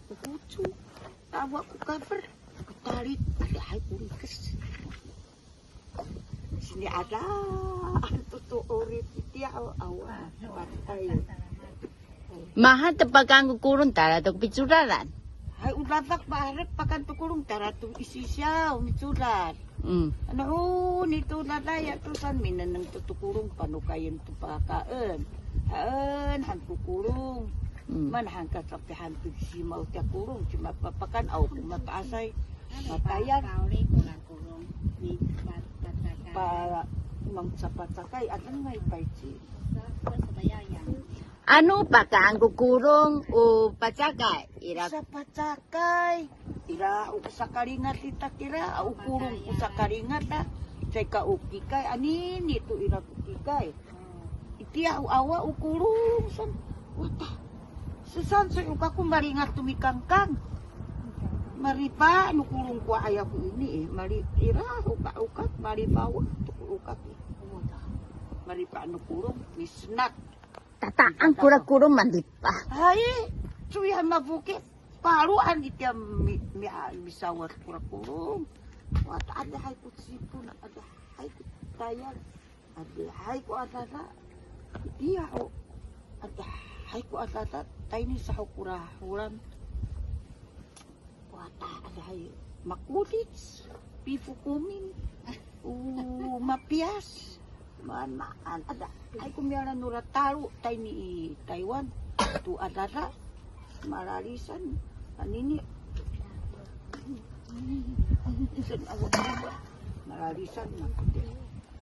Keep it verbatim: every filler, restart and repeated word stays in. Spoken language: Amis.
Kucu, awa ko kafer, ko talit, adihay ko rikes. Sini'ada, ano to to 'orip itiya o awa, patay. Mahaen to pakaen ko kolong tala to ko picodadan. Hay, o dadak maherek pakaen to kolong tala to isisiyaw, micodad. Mm. Ano, o, nito dadaya to san minengneng to to kolong panokayen to pakaen. Haen han to kolong. Mm. Maan han kacapihan to simaw tiya kolong, cima papakan aw ko mato'asay. Matayal. Pa, mangcapacakay, adengay payci. Ano pakaen ko kolong o pacakay? Ira. Sa pacakay. Ira, o sakalingat ita kira, o kolong o sakalingat a. Caay ka o kikay, anini to ira ko kikay. Itiya o awa o kolong san. Wata. Sesan so o kako malingat to mikangkang. Maripa no kolong ko aya ko ini e. Mari, ira, o ka, o ka, maripa o to ko o ka e. Maripa no kolong, misnat. Tata'ang kora kolong mandipa. Hay, cowi han mafokit. Paloan itiya mi, mi, a, misawad kora kolong. Wata, adihay ko cipon, adihay ko tayal, adihay ko adada. Itiya ho, adihay ko adada. Tayni sa ho kora holan. Wata, adihay makolic, pifokomin, o mapiyas, maan, maan, adihay ko miala nora talo tayni i Taywan, to adada, malalisan, anini, san awa, malalisan,